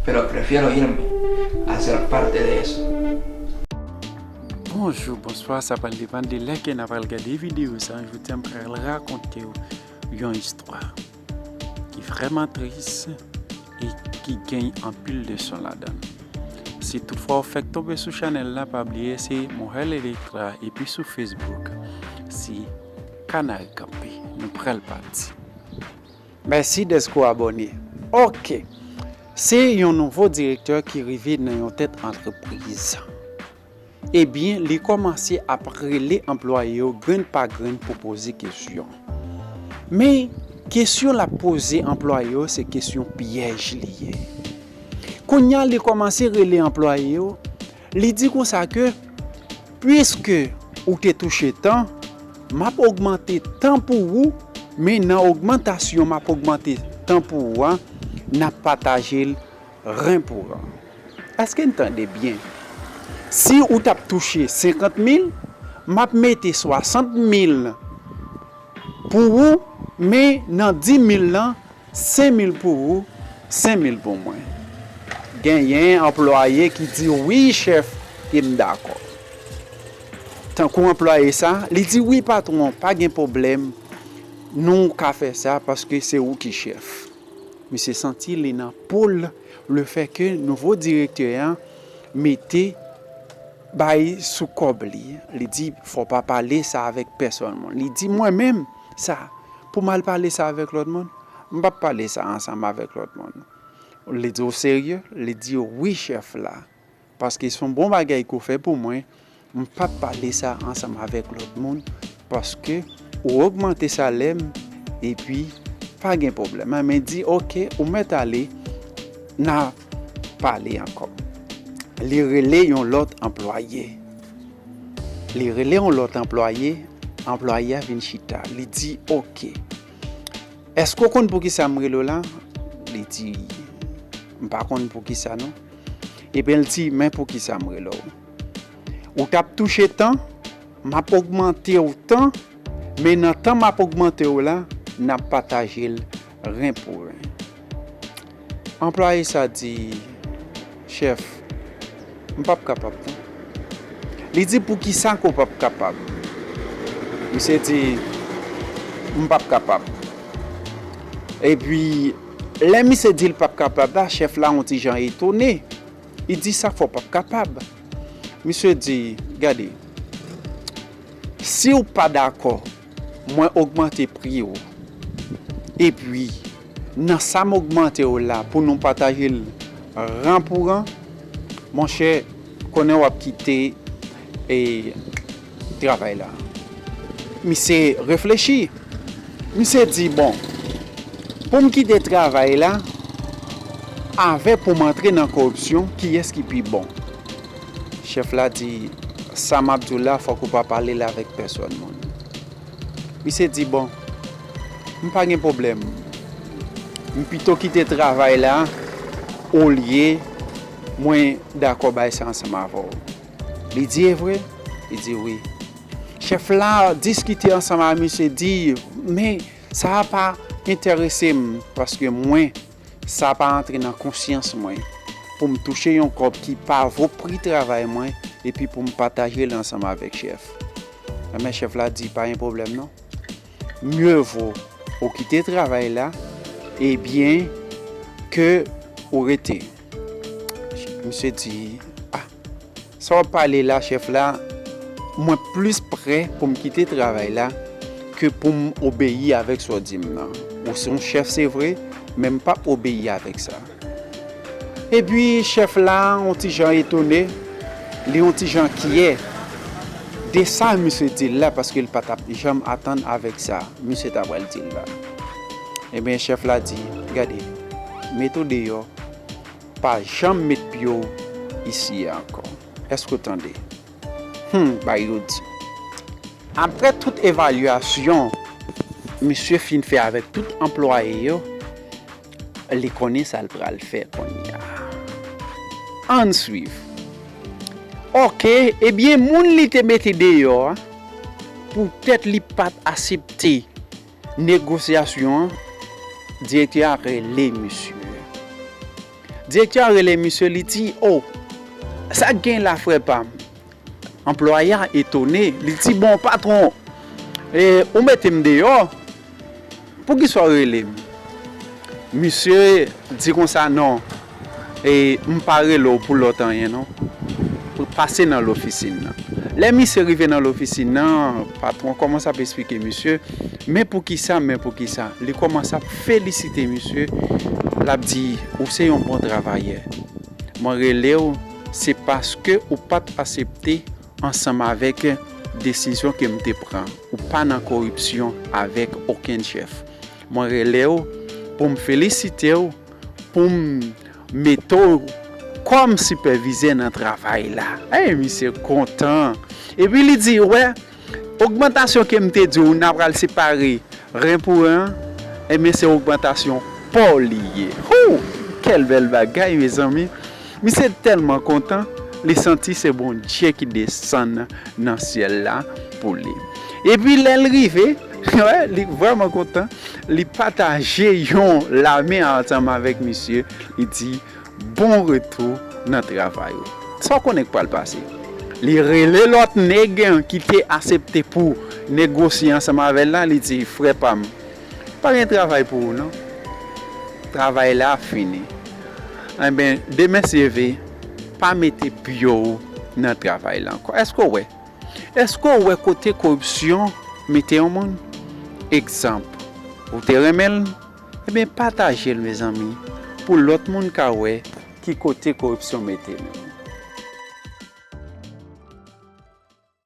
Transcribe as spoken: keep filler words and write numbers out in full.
Pero prefiero irme a ser parte de eso. Bonjou, bonswa, sa pral depann de lè ke n a pral gade videyo sa. Jodi a m pral rakonte w yon istwa ki vrèman tris e ki gen anpil leson ladan l. Si toutfwa w fèk tonbe sou chanèl la, pa bliye se Mohel Elektra epi sou Facebook se Kanal Kanpe. Nou pral pati. Mèsi dèske w abòne. Ok. Se yon nouvo direktè ki rive nan yon tèt antrepriz. Ebyen, li kòmanse ap rele anplwaye yo grenn pa grenn pou poze kesyon. Men, kesyon l ap poze anplwaye yo, se kesyon pyèj li ye. Kounye a, li kòmanse rele anplwaye yo, li di konsa ke, piske ou te touche tan, m ap ogmante tan pou ou, men nan ogmantasyon m ap ogmante tan pou ou a, n ap pataje l ren pou ren. Èske n tande byen? Si ou t ap touche senkant mil, m ap mete swasant mil pou ou, men nan dis mil lan, senk mil pou ou, senk mil pou mwen. Genyen anplwaye ki di, wi, chèf, e m dakò. Tankou anplwaye sa, li di, wi, patwon, pa gen pwoblèm, nou ka fè sa paske se ou ki chèf. Misye santi li nan po l, lefètke nouvo direktè a mete bay sou kòb li. Li di, fò w pa pale sa avèk pèsòn moun. Li di, mwen menm, sa, pou m al pale sa avèk lòt moun? M p ap pale sa ansanm avèk lòt moun. Li di, w serye? Li di, wi, chèf la. Paske se yon bon bagay ke w fè pou mwen, m p ap pale sa ansanm avèk lòt moun, paske ou ogmante salè m, epi pa gen pwoblèm. Men di, ok, ou mèt ale, n a pale ankò. Li rele yon lòt anplwaye. Li rele yon lòt anplwaye, anplwaye a vin chita. Li di, ok, èske w konn poukisa m rele w la? Li di, m pa konn poukisa non. Ebyen, l di, men poukisa m rele w. Ou t ap touche tan, m ap ogmante w tan, men nan tan m ap ogmante w la, n ap pataje l ren pou ren. Anplwaye sa di, chèf, m p ap kapab non. Li di, poukisa ke w p ap kapab? Misye di, m p ap kapab. Epi, lè misye di l p ap kapab la, chèf la yon ti jan etone. Li di, sa k fè w p ap kapab? Misye di, gade, si w pa dakò, mwen ogmante pri w. Epi, nan sa m ogmante w la, pou nou pataje l ran pou ran, monchè, konnen w ap kite e travay la. Misye reflechi. Misye di, bon, pou m kite travay la, avè pou m antre nan koripsyon, kiyès ki pi bon? Chèf la di, sa m ap di w la, fòk ou pa pale l avèk pèsòn moun. Misye di, bon, m pa gen pwoblèm. M pito kite travay la, olye mwen dakò bay sa ansanm avè w. Li di, e vre? Li di, wi. Chèf la diskite ansanm ak misye, di, men sa a pa enterese m, paske mwen, sa pa antre nan konsyans mwen pou m touche yon kòb ki pa vo pri travay mwen, epi pou m pataje l ansanm avèk chèf. Enben, chèf la di, pa gen pwoblèm non. Mye vo ou kite travay la, ebyen, ke ou rete. Misye di, a, sa w ap pale la, chèf la, mwen plis prè pou m kite travay la ke pou m obeyi avèk sa w di m nan. Ou se yon chèf, se vre, men m p ap obeyi avèk sa. Epi, chèf la, yon ti jan etone, li yon ti jan kyè de sa misye di l la, paske l pa t ap janm atann avèk sa misye ta pral di l la. Ebyen, chèf la di, gade, mete w deyò, pa janm met pye w isi a ankò. Èske w tande? Hum, bay yo di. Apre tout evalyasyon misye fin fè avèk tout anplwaye yo, li konnen sa l pral fè kounye a. Ann swiv. Ok, ebyen, moun li te mete deyò a, poutèt li pa t aksepte negosyasyon an, direktè a rele misye. Direktè a rele misye, li di, "O, sa k gen la, frè pa m?" Anplwaye a etone, li di, "Bon, patwon, e, ou mete m deyò, poukisa w rele m?" Misye di konsa, "Non, e, m pa rele w pou lòt anyen, non. Pase nan lofisin nan." Lè misye rive nan lofisin nan, patwon kòmanse ap esplike misye, men poukisa, men poukisa. Li kòmanse ap felisite misye, l ap di, "Ou se yon bon travayè. Mwen rele w, se paske ou pa t aksepte ansanm avèk desizyon ke m te pran. Ou pa nan koripsyon avèk okenn chèf. Mwen rele w pou m felisite w, pou m mete w kòm sipèvizè nan travay la." Ey, misye kontan. Epi li di, "Ou wè, ogmantasyon ke m te di w, n a pral separe ren pou ren an, ebyen, se ogmantasyon pa w li ye." Hou! Kèl bèl bagay, mezanmi! Misye tèlman kontan, li santi se Bondye ki desann nan syèl la pou li. Epi lè l rive, wè, li vrèman kontan, li pataje yon lamen ansanm avèk misye, li di, "Bon retou nan travay ou." Sa w konnen k pral pase? Li rele lòt nèg ki te aksepte pou negosye ansanm avè l la, li di, "Frè pa m, pa gen travay pou ou non. Travay la fini. Enben, demen se leve, pa mete pye w nan travay la ankò." Èske w wè? Èske w wè kote koripsyon mete yon moun? Egzanp, ou te renmen l? Ebyen, pataje l, mezanmi, pou lòt moun ka wè ki kote koripsyon mete nou.